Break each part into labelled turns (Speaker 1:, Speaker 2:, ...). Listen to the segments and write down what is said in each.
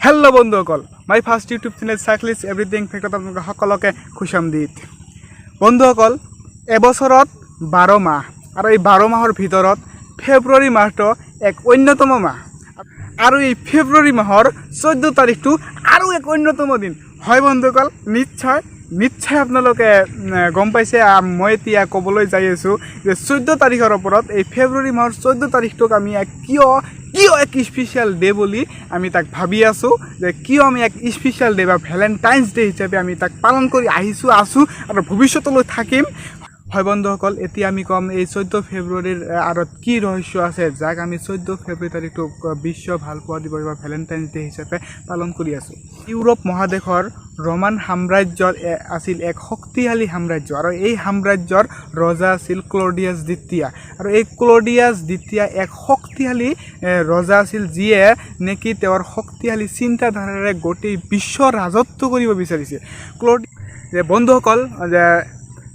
Speaker 1: Hello' বন্ধুসকল, my first YouTube channel চাইক্লিছ everything ফেক্টত আপোনালোক সকলোকে খুচামদিদ। বন্ধুসকল, এবছৰত 12 মাহ আৰু এই 12 মাহৰ ভিতৰত ফেব্ৰুৱাৰী মাহটো এক অন্যতম মাহ আৰু এই ফেব্ৰুৱাৰী মাহৰ 14 তাৰিখটো আৰু এক অন্যতম দিন হয়। বন্ধুসকল, নিশ্চয় নিশ্চয় আপোনালোকে গম পাইছে, মই এতিয়া ক'বলৈ যাই আছোঁ যে 14 তাৰিখৰ ওপৰত, এই ফেব্ৰুৱাৰী মাহৰ 14 তাৰিখটোক আমি এক কিয় কিয় এক স্পেচিয়েল ডে বুলি আমি তাক ভাবি আছোঁ, যে কিয় আমি এক স্পেচিয়েল ডে বা ভেলেণ্টাইন্স ডে হিচাপে আমি তাক পালন কৰি আহিছোঁ, আছোঁ আৰু ভৱিষ্যতলৈ থাকিম। হয় বন্ধুসকল, এতিয়া আমি ক'ম এই 14 ফেব্ৰুৱাৰীৰ আঁৰত কি ৰহস্য আছে, যাক আমি 14 ফেব্ৰুৱাৰী তাৰিখটোক বিশ্ব ভালপোৱা দিৱস বা ভেলেণ্টাইন্স ডে হিচাপে পালন কৰি আছোঁ। ইউৰোপ মহাদেশৰ ৰোমান সাম্ৰাজ্যৰ আছিল এক শক্তিশালী সাম্ৰাজ্য আৰু এই সাম্ৰাজ্যৰ ৰজা আছিল ক্লডিয়াছ দ্বিতীয়। আৰু এই ক্লডিয়াছ দ্বিতীয় এক শক্তিশালী ৰজা আছিল, যিয়ে নেকি তেওঁৰ শক্তিশালী চিন্তাধাৰাৰে গোটেই বিশ্ব ৰাজত্ব কৰিব বিচাৰিছিল। যে বন্ধুসকল, যে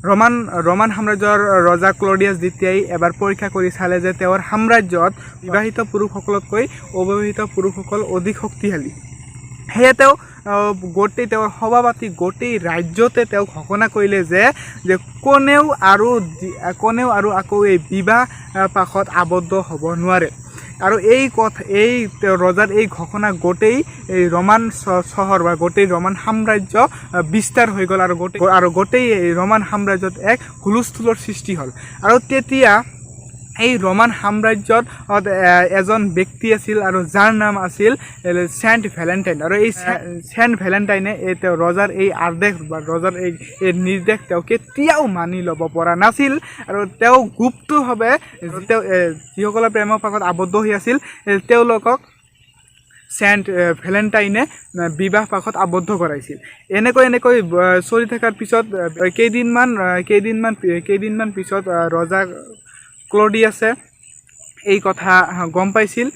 Speaker 1: ৰোমান ৰোমান সাম্ৰাজ্যৰ ৰজা ক্লডিয়াছ দ্বিতীয়ই এবাৰ পৰীক্ষা কৰি চালে যে তেওঁৰ সাম্ৰাজ্যত বিবাহিত পুৰুষসকলতকৈ অবিবাহিত পুৰুষসকল অধিক শক্তিশালী। সেয়ে তেওঁ গোটেই তেওঁৰ সভা পাতি গোটেই ৰাজ্যতে তেওঁ ঘোষণা কৰিলে যে যে কোনেও আৰু আকৌ এই বিবাহ পাশত আবদ্ধ হ'ব নোৱাৰে। আৰু এই কথা, এই তেওঁ ৰজাৰ এই ঘোষণা গোটেই এই ৰোমান চহৰ বা গোটেই ৰোমান সাম্ৰাজ্য বিস্তাৰ হৈ গ'ল আৰু গোটেই এই ৰোমান সাম্ৰাজ্যত এক হুলস্থুলৰ সৃষ্টি হ'ল। আৰু তেতিয়া এই ৰোমান সাম্ৰাজ্যত এজন ব্যক্তি আছিল আৰু যাৰ নাম আছিল চেণ্ট ভেলেণ্টাইন। আৰু এই চেণ্ট ভেলেণ্টাইনে এই তেওঁ ৰজাৰ এই আদেশ বা ৰজাৰ এই এই নিৰ্দেশ তেওঁ কেতিয়াও মানি ল'ব পৰা নাছিল। আৰু তেওঁ গুপ্তভাৱে তেওঁ যিসকলৰ প্ৰেমৰ পাশত আবদ্ধ হৈ আছিল, তেওঁলোকক চেণ্ট ভেলেণ্টাইনে বিবাহ পাশত আবদ্ধ কৰাইছিল। এনেকৈ এনেকৈ চলি থকাৰ পিছত কেইদিনমান কেইদিনমান কেইদিনমান পিছত ৰজা ক্লডিয়াছে এই কথা গম পাইছিল।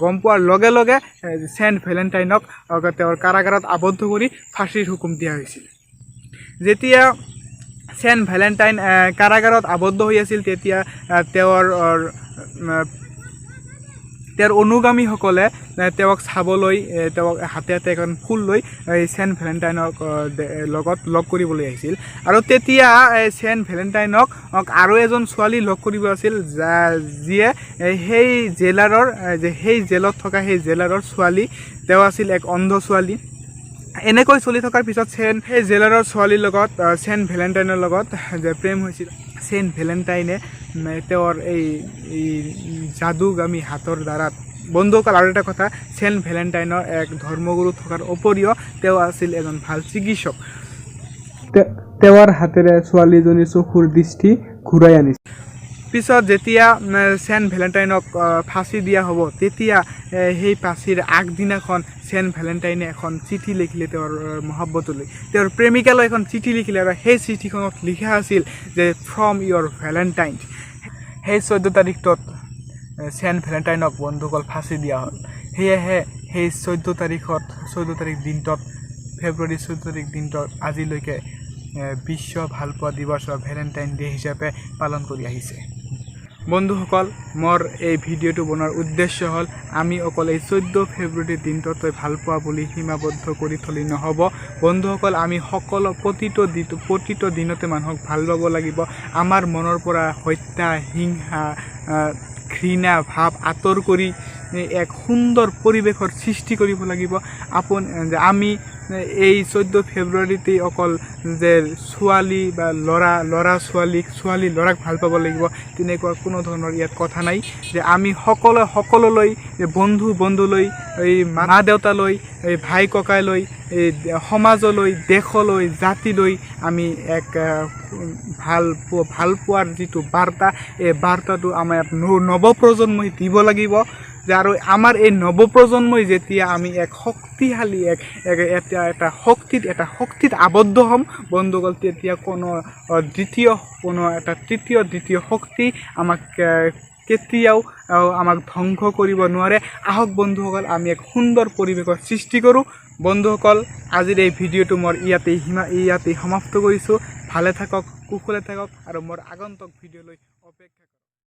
Speaker 1: গম পোৱাৰ লগে লগে চেণ্ট ভেলেণ্টাইনক তেওঁৰ কাৰাগাৰত আবদ্ধ কৰি ফাঁচীৰ হুকুম দিয়া হৈছিল। যেতিয়া চেণ্ট ভেলেণ্টাইন কাৰাগাৰত আবদ্ধ হৈ আছিল, তেতিয়া তেওঁৰ অনুগামীসকলে তেওঁক চাবলৈ, তেওঁক হাতে হাতে এখন ফুল লৈ এই চেণ্ট ভেলেণ্টাইনক লগত লগ কৰিবলৈ আহিছিল। আৰু তেতিয়া এই চেণ্ট ভেলেণ্টাইনক আৰু এজন ছোৱালী লগ কৰিব আছিল, যিয়ে সেই জেলাৰৰ যে সেই জেলত থকা সেই জেলাৰৰ ছোৱালী। তেওঁ আছিল এক অন্ধ ছোৱালী। এনেকৈ চলি থকাৰ পিছত সেই জেলাৰৰ ছোৱালীৰ লগত চেণ্ট ভেলেণ্টাইনৰ লগত যে প্ৰেম হৈছিল। চেণ্ট ভেলেণ্টাইনে তেওঁৰ এই এই যাদুগামী হাতৰ দ্বাৰা। বন্ধুসকল, আৰু এটা কথা, চেণ্ট ভেলেণ্টাইনৰ এক ধৰ্মগুৰু থকাৰ উপৰিও তেওঁ আছিল এজন ভাল চিকিৎসক। তেওঁৰ হাতেৰে ছোৱালীজনীৰ চকুৰ দৃষ্টি ঘূৰাই আনিছিল। পিছত যেতিয়া চেণ্ট ভেলেণ্টাইনক ফাঁচি দিয়া হ'ব, তেতিয়া সেই ফাঁচিৰ আগদিনাখন চেণ্ট ভেলেণ্টাইনে এখন চিঠি লিখিলে তেওঁৰ মহাব্বতলৈ, তেওঁৰ প্ৰেমিকালৈ এখন চিঠি লিখিলে। আৰু সেই চিঠিখনত লিখা আছিল যে "ফ্ৰম ইয়ৰ ভেলেণ্টাইন"। সেই 14 তাৰিখটোত চেণ্ট ভেলেণ্টাইনক, বন্ধুসকল, ফাঁচি দিয়া হ'ল। সেয়েহে সেই 14 তাৰিখত, 14 তাৰিখ দিনটোত, ফেব্ৰুৱাৰী 14 তাৰিখ দিনটোত আজিলৈকে বিশ্ব ভালপোৱা দিৱস বা ভেলেণ্টাইন ডে হিচাপে পালন কৰি আহিছে। বন্ধুসকল, মোৰ এই ভিডিঅ'টো বনোৱাৰ উদ্দেশ্য হ'ল, আমি অকল এই 14 ফেব্ৰুৱাৰী দিনটোতে ভালপোৱা বুলি সীমাবদ্ধ কৰি থ'লে নহ'ব। বন্ধুসকল, আমি সকলো প্ৰতিটো দিনতে মানুহক ভাল পাব লাগিব। আমাৰ মনৰ পৰা হত্যা, হিংসা, ঘৃণা ভাৱ আঁতৰ কৰি এক সুন্দৰ পৰিৱেশৰ সৃষ্টি কৰিব লাগিব। আমি এই 14 ফেব্ৰুৱাৰীতেই অকল যে ছোৱালী বা ল'ৰা, ল'ৰা ছোৱালীক, ছোৱালী ল'ৰাক ভাল পাব লাগিব, তেনেকুৱা কোনো ধৰণৰ ইয়াত কথা নাই। যে আমি সকলোৱে সকলোলৈ, যে বন্ধু বন্ধুলৈ, এই মা দেউতালৈ, এই ভাই ককাইলৈ, এই সমাজলৈ, দেশলৈ, জাতিলৈ আমি এক ভাল পোৱাৰ যিটো বাৰ্তা, এই বাৰ্তাটো আমাৰ নৱপ্ৰজন্মই দিব লাগিব। যে আৰু আমাৰ এই নৱপ্ৰজন্মই যেতিয়া আমি এক শক্তিশালী এক এক এটা এটা শক্তিত আবদ্ধ হ'ম বন্ধুসকল, তেতিয়া কোনো দ্বিতীয় কোনো এটা তৃতীয় দ্বিতীয় শক্তি আমাক কেতিয়াও আমাক ধ্বংস কৰিব নোৱাৰে। আহক বন্ধুসকল, আমি এক সুন্দৰ পৰিৱেশৰ সৃষ্টি কৰোঁ। বন্ধুসকল, আজিৰ এই ভিডিঅ'টো মোৰ ইয়াতেই সমাপ্ত কৰিছোঁ। ভালে থাকক, কুশলে থাকক আৰু মোৰ আগন্তুক ভিডিঅ'লৈ অপেক্ষা কৰক।